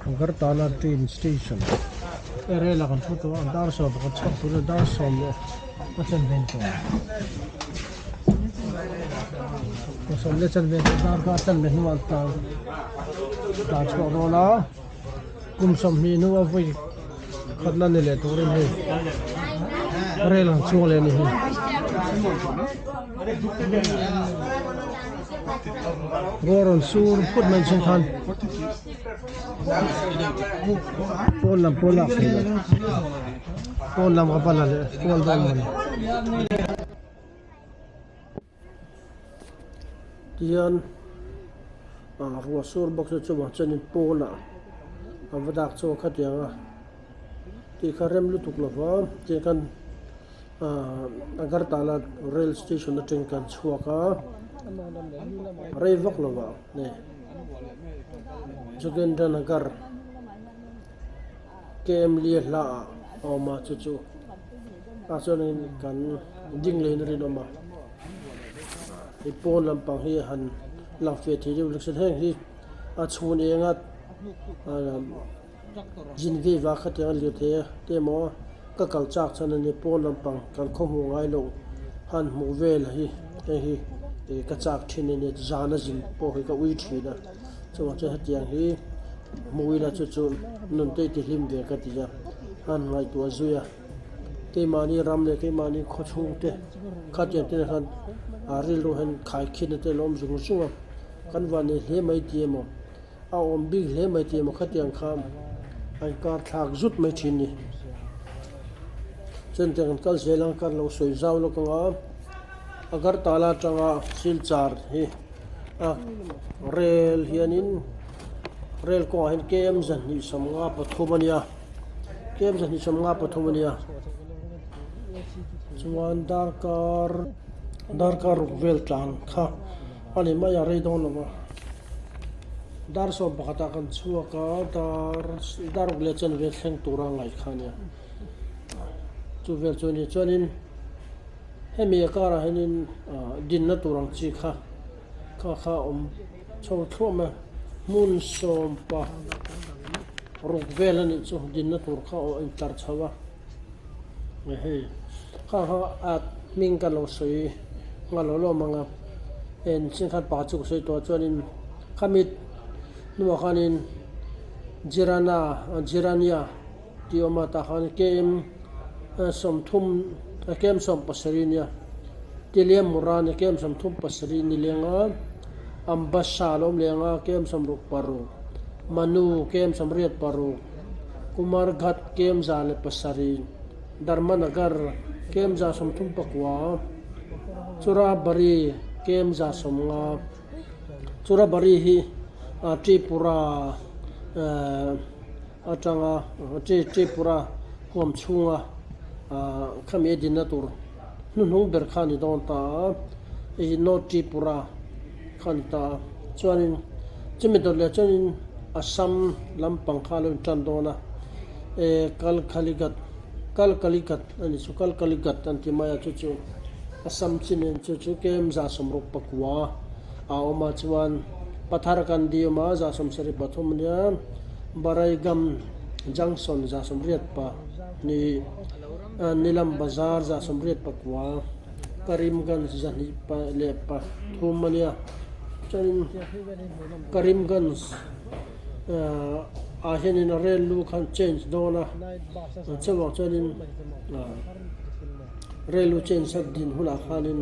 Agartala train station he rel ah kan thu tawh a dar 11 chhuak tur a dar sawm leh a chanve ni tawh ang sawm leh chanve tawh dar kha a chanve hnuah an tlan tlan chhuak dawn a kum sawmhnih hnua vawi khatna ni leh turin hei rel ang chhung leh a ni hi. Ruah rawn sur phut mai chhung khan pawn lam pawh lak theih loh pawn lam ka va la leh kual dawn mawni tihian ah ruah sur bawk chu chuvang chuanin pawnah an va dak chhuak khatiang a tih kha rem lutuk lova tiang khan. Ahh Agartala rail station atang kan chhuak a rei vak lo ah nge Jogendranagar KM Lia hla ah a awm a chu chu tah chuanin kan ding leh in a rinawm a hei pawn lampang hi han lang fiah thei deuh hlek heng hi a chhun eng a Zin ve vak khatiang a lir thei a te emaw ka kal chak chhan a ni pawn lampang kan khaw hmuh ngai loh han hmuh vel hi hei hi ih ka chak thin a ni zan a zin pawh hi ka ui thin a chuvang chuan hetiang hi hmuh ila chu chu nun te ti hlim ve ka ti a han ngaihtuah zui a keimahni ram leh keimahni khaw chhung te khatiang te khan a rilru hian khaikhin te a lo awm zung zung a kan vannei hle mai ti emaw. A awm bik hle mai tih emaw khatiang kha a inkar thlak zut mai thin ni. Chuan tiang kan kal zel ang kar lo sawi zau lawk ang a, Agartala atanga Silchar hi a rel hianin rel kawngah hian KM 253 a nia, KM 253 a nia. Chuan darkar darkar ruk vel tlan kha a ni mai a rei dawn lo va. Dar 11 ah kan chhuak a dar dar ruk leh chuan vel thleng tura ngaih kha a nia chu vel chu a ni chuanin hemi a karah hianin ah dinna tur ang chi kha kha kha a awm chho thluah mai a hmun sawmpa ruk vel a nih chu dinna tur kha a intlar chho a hei kha kha a hming ka lo sawi nghal lo lawm ang a en chin khan pakhat chu ka sawi tawh a chuanin khami hnuah khanin Jirana Jirania tih a awm a tah khan KM 30 KM 17 ania Teliamura KM 37 ni leng a Ambassa a lo awm leng a KM 66 Manu KM 86. Kumarghat KM 107, Dharmanagar KM 34, Churabari KM 150. Churabari hi Tripura atanga Tripura huam chhunga khami a dinna tur hnuhnung ber kha a ni dawn ta a, hei hi North Tripura kha a ni ta a. Chuanin chumi dawt leh chuanin Assam lampang kha a lo intan dawn a, e Kalkhaligat Kalkaligat a ni chu Kalkaligat an ti mai a chu chu Assam chin in chu chu KM 69 a awm a chuan Patharkandi a awm a 73 a nia Baraigam Junction 82 Nilam Bazar 89 Karimganj 203 a nia. Chuanin Karimganj ah hianin a rail lu khan change dawn a chuvang chuanin rail lu change a din hunah khanin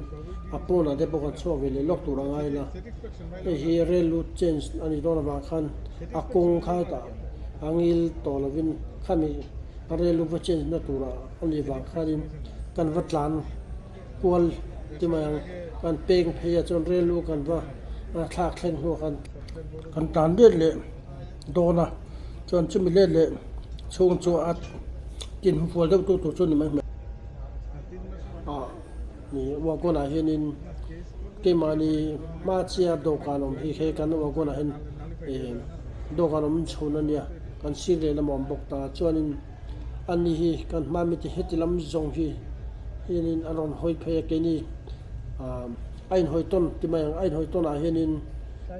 a pawnah te pawh kan chhuak ve leh lawk tur a ngai la hei hi rail lu change a nih dawn avang khan a kawng kha hetah a ngil tawh lovin khami rail lu va change na turah a nih vang khanin kan va tlan. Kual ti mai ang kan peng phei ah chuan rel lu kan va thlak thleng hnu ah khan kan tan let leh dawn a chuan chumi let leh chhung chu a tin fual deuh tu tur chu a ni mai hmel ah ni wagon ah hianin keimahni hma chiah dawhkan awm hi he kan wagon ah hian ih dawhkan awm chhun a nia kan sir lehlam a awm bawk ta chuanin. Ani hi kan hma mite heti lam zawng hi hianin a rawn hawi phei a keini aah a inhawi tawn ti mai ang a inhawi tawnah hianin.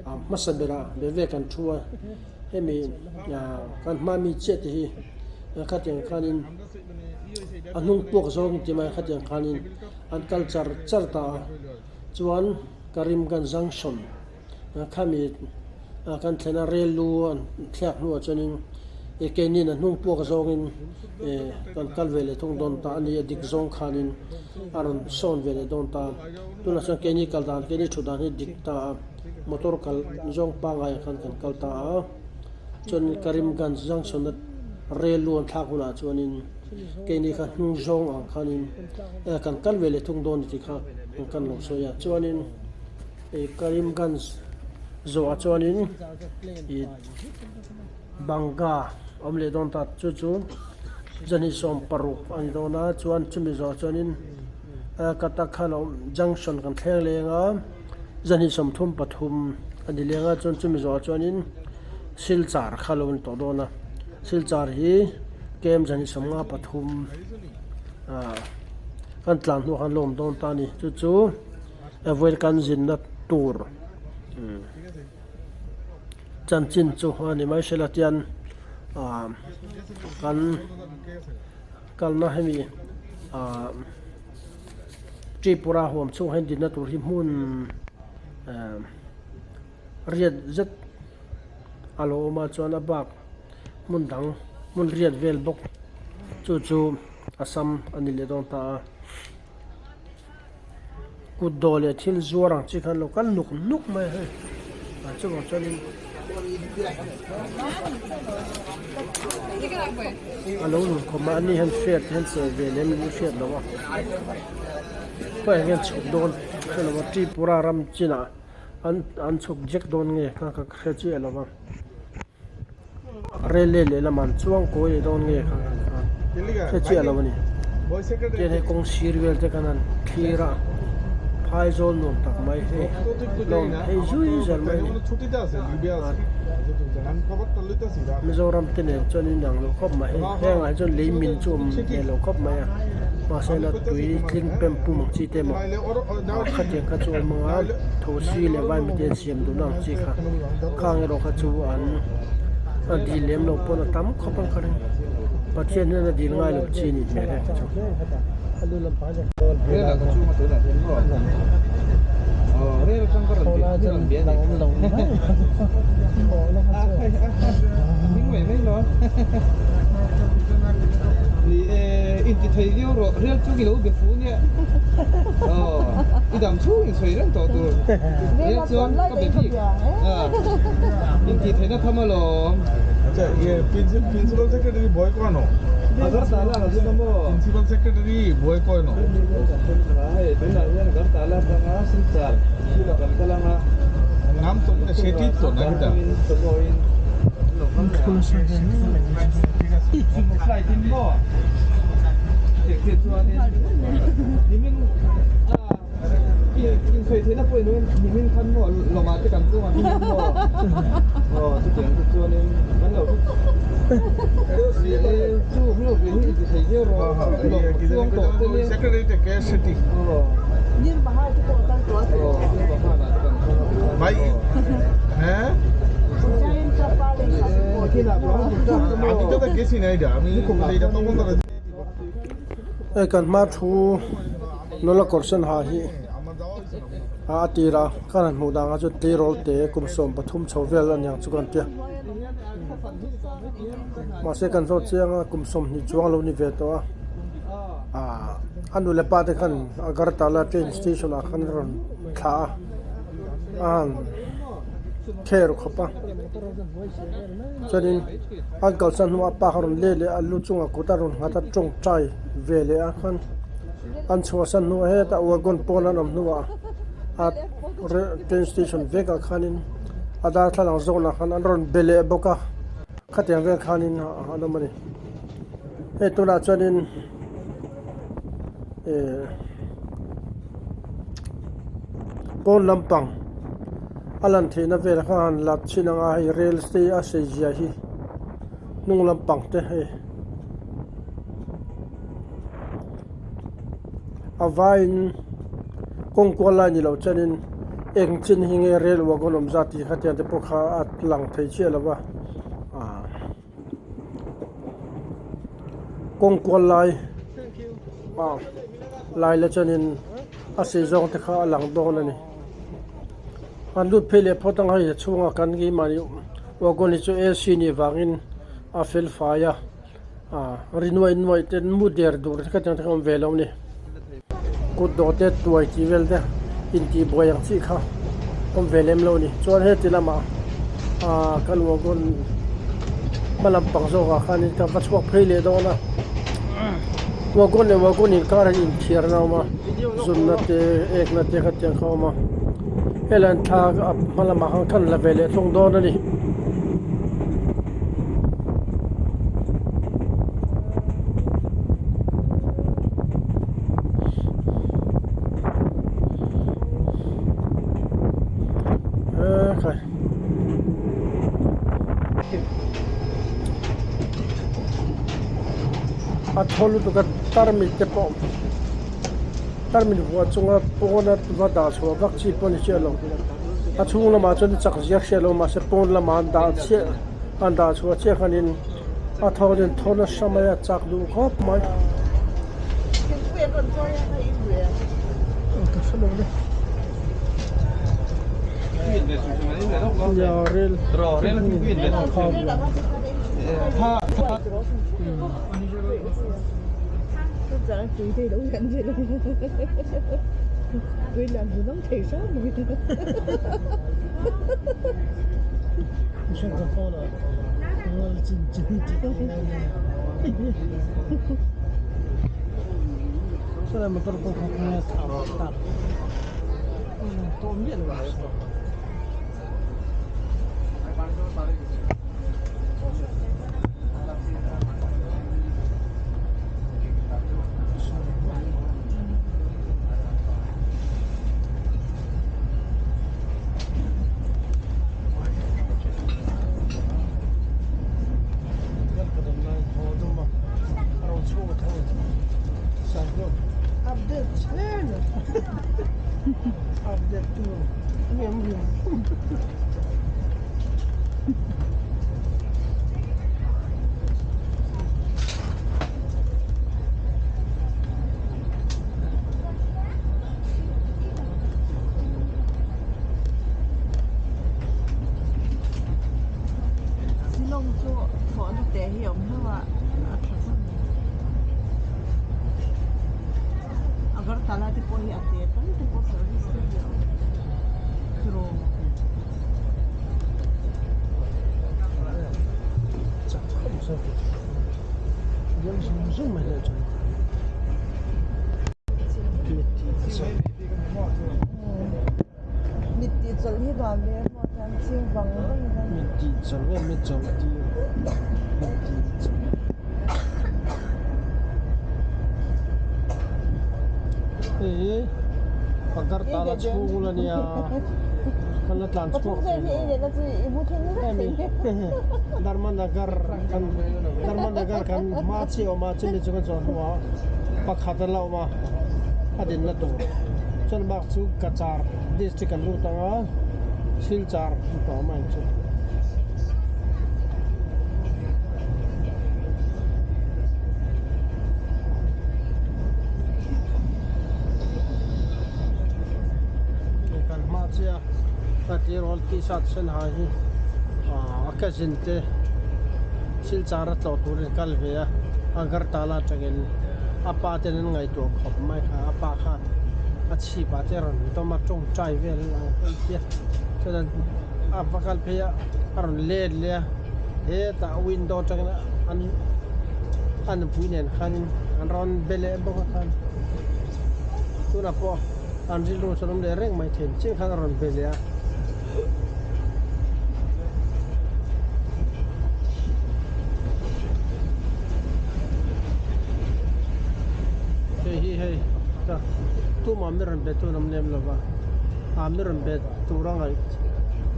a hmasa berah ve ve kan thu a hemi kan hma mi chiah te hi khatiang khanin a hnung puak zawng ti mai khatiang khanin an kal char char ta a chuan Karimganj junction khami kan thlen a rel lu an thliak hnuah chuanin ih keinin a hnung puak zawngin ih kan kal ve leh thung dawn ta a ni a dik zawng khanin a rawn sawn ve leh dawn ta tunah chuan keini kal dan keini thu dan hi dik ta a motor kal zawng pangai ah khan kan kal ta a chuan Karimganj junction a rel lu an thlak hunah chuanin keini kha hnung zawng ang khanin kan kal ve leh thung dawn tih kha kan lo sawi a chuanin. Ih Karimganj zawhah chuanin ih Banga awm leh dawn ta chu chu zahnih 16 a ni dawn a chuan chumi zawhah chuanin Katakhala junction kan thleng leng a zahnih 33 a ni leng a chuan chumi zawhah chuanin Silchar kha lo ni tawh dawn a Silchar hi kem zahnih 53 ah kan tlan hnuah khan lo awm dawn ta a ni chu chu. Vawi kan zinna tur chanchin chu a ni mai hrela tian ah kan kalna hemi ah Tripura huam chhungah hian dinna tur hi hmun eh riat zet a lo awm a chuan a bak hmun dang hmun riat vel bawk chu chu Assam a ni leh dawn ta a. Kut dawh leh thil zuar ang chi khan lo kal nuk nuk mai a hei ah chuvang chuanin a lo nun khawm a ani hian hriat hian che ve lem in hriat loh a khawiah hian chhuk dawn hre lo a Tripura ram chinah an an chhuk jack dawn nge kha ka hre chiah lo va Railway lehlam an chuang kawi leh dawn nge kha hre chiah lo a ni. Tian hei kawng sir vel te khan an thlir a, phaizawl nuam tak mai hei lawm phei zui zel mai a ni. Mizoram te nen chuan inang lo khawp mai hei hengah hi chuan lei min chu awm hmel lo khawp mai a, mahse la tui tling pem pum ang chi te emaw khatiang kha chu awm ang a, thosi leh vaimite an siam duhna ang chi kha. Khang erawh kha chu an a dil lem lo pawn a tam khawp ang ka ring. Pathian hian a dil ngai lo chi a nih hmel e chu. Principal secretary ভয় করানো principal secretary ভয় করানো নাম তো সেটি তো নাকি তা ভাই হ্যাঁ আমি তো গেছি না এটা আমি এটা তখন Hei kan hma thu nula kawr sen ha hi a a tir a ka han hmuh dangah chuan tleirawl te kum 13 chho vel a niang chu ka han tia mahse kan zawt chiang a kum 20 chuang a lo ni ve tawh a ah a nu leh pa te khan Agartala train station ah khan a rawn thlah a a han kher khawp a chuanin an kalsan hnuah a pa kha a rawn let leh a lu chungah kut a rawn nghat a tawngtai ve leh a khan an chhuahsan hnuah hetah wagon pawn an awm hnuah a train station vekah khanin a darthlalang zawnah khan an rawn be leh bawk a khatiang vel khanin an awm a ni hei tunah chuanin eh pawn lampang a lan theihna vel kha han lat chhin ang a hei rel te a sei zia hi hnung lampang te hei a vaiin kawng kual lai ni loh chuanin Eng chin hi nge rel wagon awm zat tih kha tiang te pawh kha a lang thei chiah lo va ah kawng kual lai ah lai la chuanin a sei zawng te kha a lang dawn a ni an lut phei leh phawt ang hei a chhungah kan keimahni wagon hi chu AC nih vangin a fel fai a ah ri nuai nuai te mu der dur te kha tiang te kha awm ve lo a ni. Kut dawh te tuai tih vel te intih buai ang chi kha awm ve lem lo a ni. Chuan heti lamah aaa kan wagon hma lampang zawkah khanin ka va chhuak phei leh dawn a. Wagon leh wagon inkar hian inthiar na a awm a, zunna te ekna te khatiang kha a awm a. Helai an thla a hma lamah khan kan la ve leh thung dawn a ni. A thaw lutuk a tarmit te pawh tarmit vuah chunga pawna va dah chhuah vak chi pawh a ni chiah lo a chhung lamah chuan chak ziak hriat lo mahse pawn lamah an dah chiah an dah chhuah chiah khanin a thaw chuan thaw nasa mai a chak duh khawp mai. Shillong chu thlawhna te hi a awm hlauh a a tha khawp mai. Agartala te pawh hi a te tal te pawh service te hi a awm tiraw. Mit tih chawlh hi nuam ve a hmuh chuan ching vang vang in a. Mit tih chawlh nge mit chawlh tih mit tih chawlh. Hei hi Agartala chhung a nia kan la tlan chhuak thei lo. Dharmanagar kan Dharmanagar kan hma chiah a awm a chumi chu kan zawh hnuah pakhat a la awm a a dinna tur. Chuan bak chu Cachar district an lut ang a, Silchar an tawh mai ang chu. Hei kan hma chiah a tirawl t-shirt sen ha hi a cousin te Silchar a tlawh turin kal ve a, Agartala atangin a pa ten an ngaihtuah khawp mai kha a pa kha a chhip ah te a rawn dawm a tawngtai vel ang an tia chuan a va kal phei a a rawn let leh a hetah window atangin an a nupui nen khanin an rawn be leh bawk a khan tunah pawh an rilru chu an awm leh reng mai thei chiah khan a rawn be leh a. Hei hi hei ka tumah mi rawn be tu an awm lem lo va ah mi rawn be tur a ngaih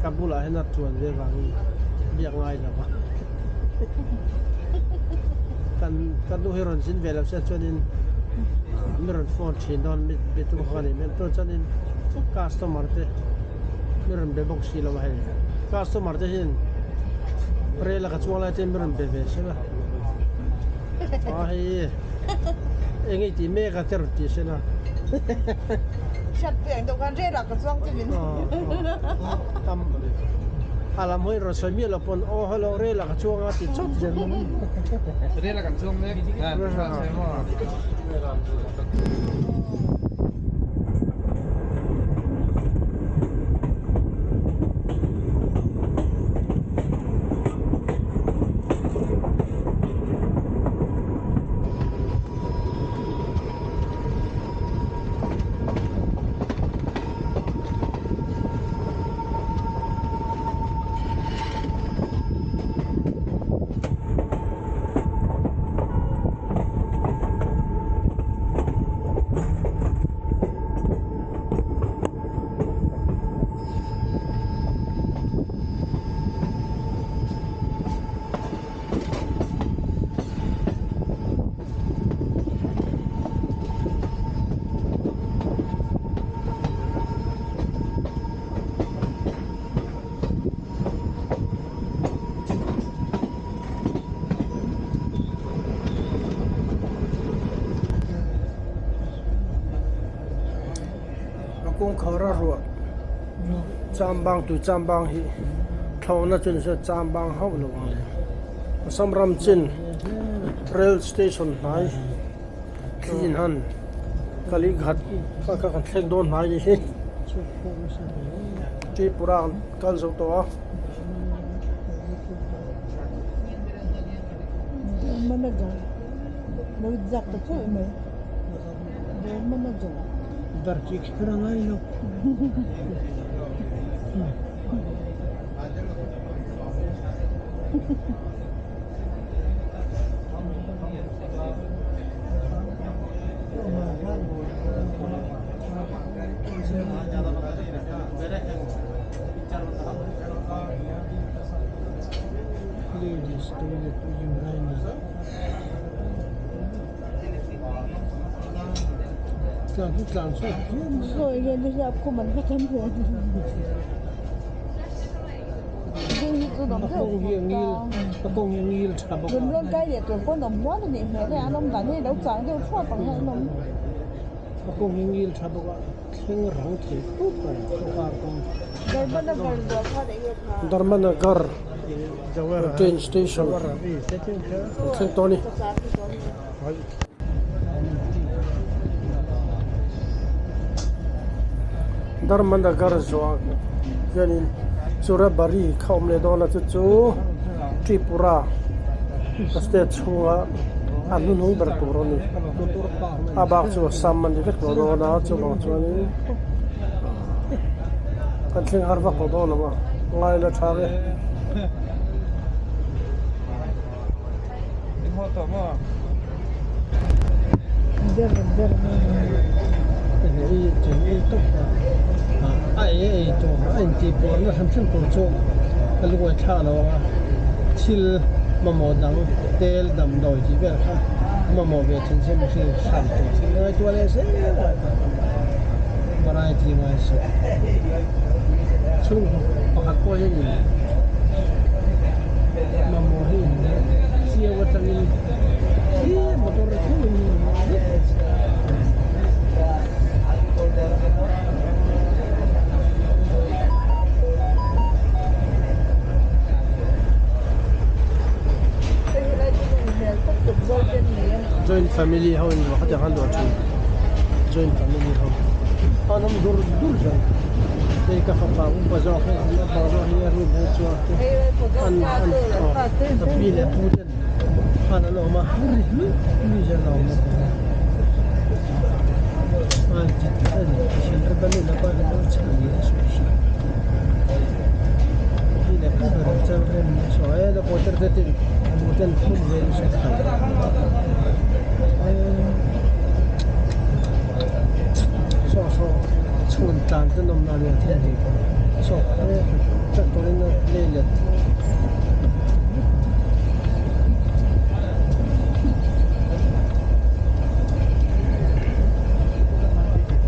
ka bulah hian a tuan ve vangin biak ngai lo va kan ka nu hi rawn zin ve lo se chuanin mi rawn phone thin dawn mi be tu kha ka nei mai a chuanin customer te. Mi rawn be bawk si lo a hei. Customer te hian rel a ka chuang lai te mi rawn be ve se la. A hei eng i tih mek a te rawn ti se la. Hriat pui ang deuh khan rel ah ka chuang chu min. A lam hawi rawn sawi miah lo pawn aw hello rel ah ka chuang a ti chawt zel. Rel ah kan chuang mek. A kawngkhar a ruah chambang tui chambang hi thlawhna chu nise chambang hauh lo ang le Assam ram chin rail station hnai thli in han Kalighat kha kha kan thleng dawn hnai ni hi Tripura an kal zo tawh a. Ladies toilet urinal tlan chu tlan chhuak phian mai a kawng hi a ngil a kawng hi a ngil tha bawk a. A kawng hi a ngil tha bawk a thleng rang thei khawp mai khawkar kawng. Dharmanagar train station thleng tawh a ni. Dharmanagar zawh hianin Churabari kha awm leh dawn a chu chu Tripura state chhunga a hnuhnung ber tur a ni a bak chu Assam a ni vek tawh dawn a chuvang chuanin kan thleng har vak tawh dawn lo a ngaila tha ve. A ei ei tur a intih buarna hrim hrim tur chu ka lungawi thlak lo ang a, thil mamawh dang tel damdawi tih vel kha mamawh ve thin se mihring hran tur thil ngaihtuah leh zel a variety ngai suh chhungkaw pakhat pawh hian in mamawh hi in chiau atangin hi motor thlengin Joint family ho in luah khatiang khan luah thin joint family ho an awm dur dur zel hei ka fapa upa zawk hei an upa zawk hi a room hi chuan an an aw a pi leh pu ten khan an awm a ri hluih hluih zel a awm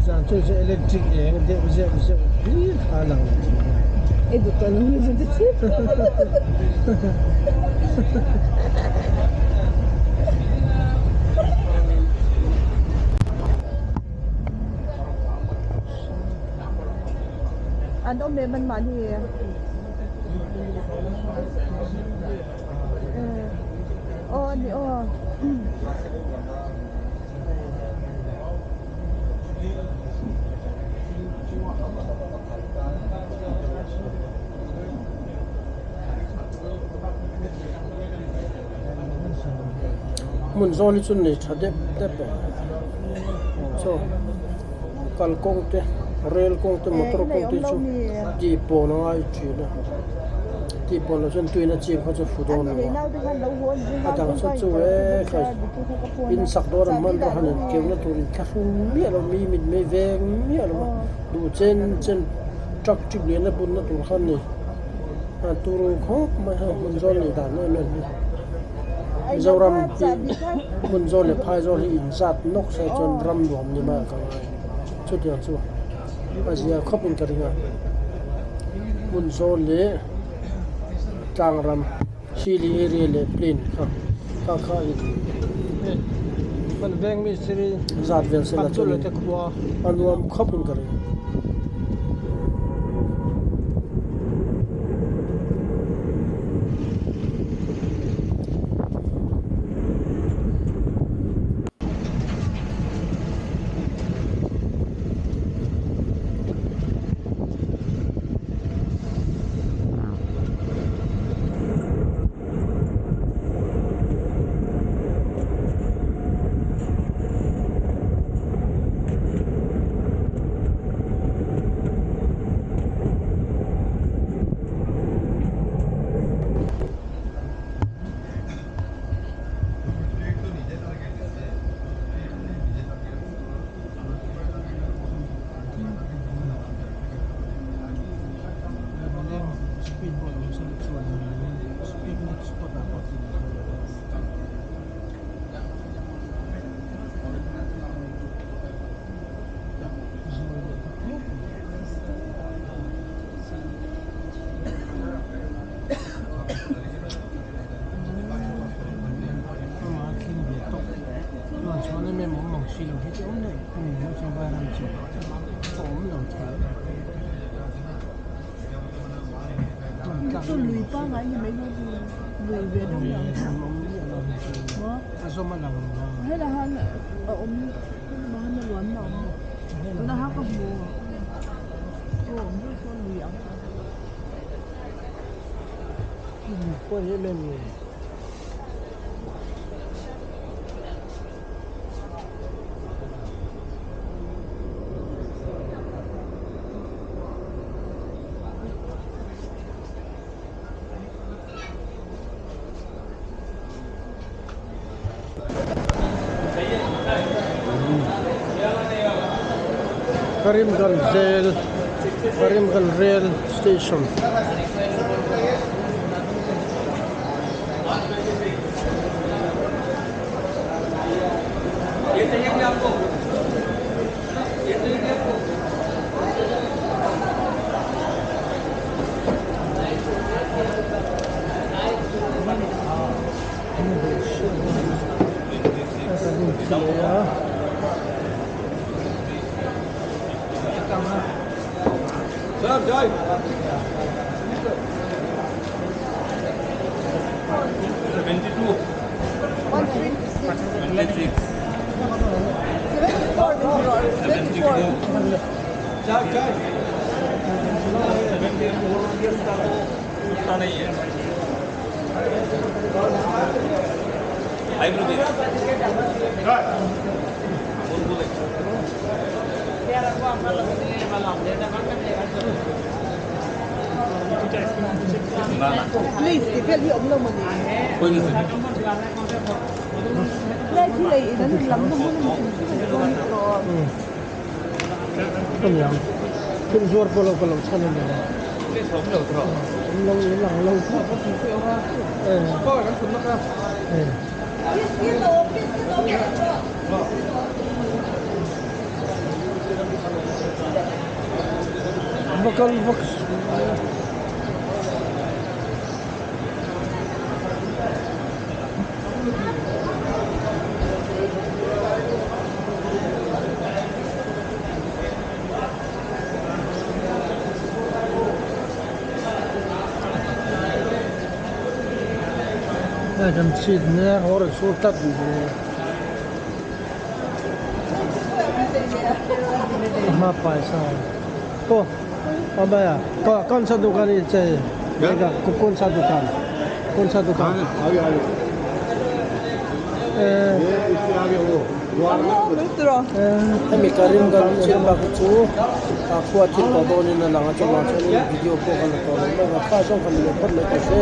Zan chu chu Electric eng deuh zeuh zeuh hlir kha a lang leh thin a. I duh tawh lo ni chu chip. An awm em an mahni aw a ni aw. Hmun zawl hi chu nei tha dep dep e chaw kalkawng te rail kawng te motor kawng te chu tih pawn a ngai thin a tih pawn loh chuan tuiin a chim kha chu fu dawn lo a a dang sawn chu e khai in sak dawn ang hman rawh han in keu na tur in thlahrung miah lo mi mit mei veng miah lo a duh chen chen truck trip lian a bunna tur kha a ni. A turu khawp mai a hmun zawl nih dan em em hi Mizoram hi hmun zawl leh phai zawl hi inzat nawk se chuan ram nuam ni mai ah ka ngai chutiang chu a zia khawp in ka ring a hmun zawl leh tlang ram hilly area leh plain kha kha kha in zat vel se la chuan a nuam khawp in ka ring. Picnic spot ah pawh tih tur a awm a thleng ve tawp chuan chhuan em em awm mang si lo hi chu awm daih hemi hnuai chuan vairam chu a awm lo thei. Chu lui pangngai ni mai dawn ni lui ve deuh hi ang maw a zawm a lang lo a helai hian a awm helai hian a luan na a awm tuna kha ka hmu chu a awm reng chuan lui ang pawi em em ni. Karimganj jail Karimganj rail station. Please tih vel hi awm lo mawni lai khi lei in an lam na hmun a ni hrim hrim a ni dawn hi tawh. Ka niang thil zuar pawh lo ka lo chhan a ni a awm lo in lang lo Va kal vak Hei kan chhit nia haw rawn sur tlat duh ve. A hma paisa aw a bhaiya kawn sa dukan hi che kawn sa dukan kawn sa dukan Hemi Karimganj chhim bak hi chu khua thil tawh dawnin a lang a chuvang chuanin video pawh kan la tawh lo mai a kha zawng kan ni leh phawt mai tawh se.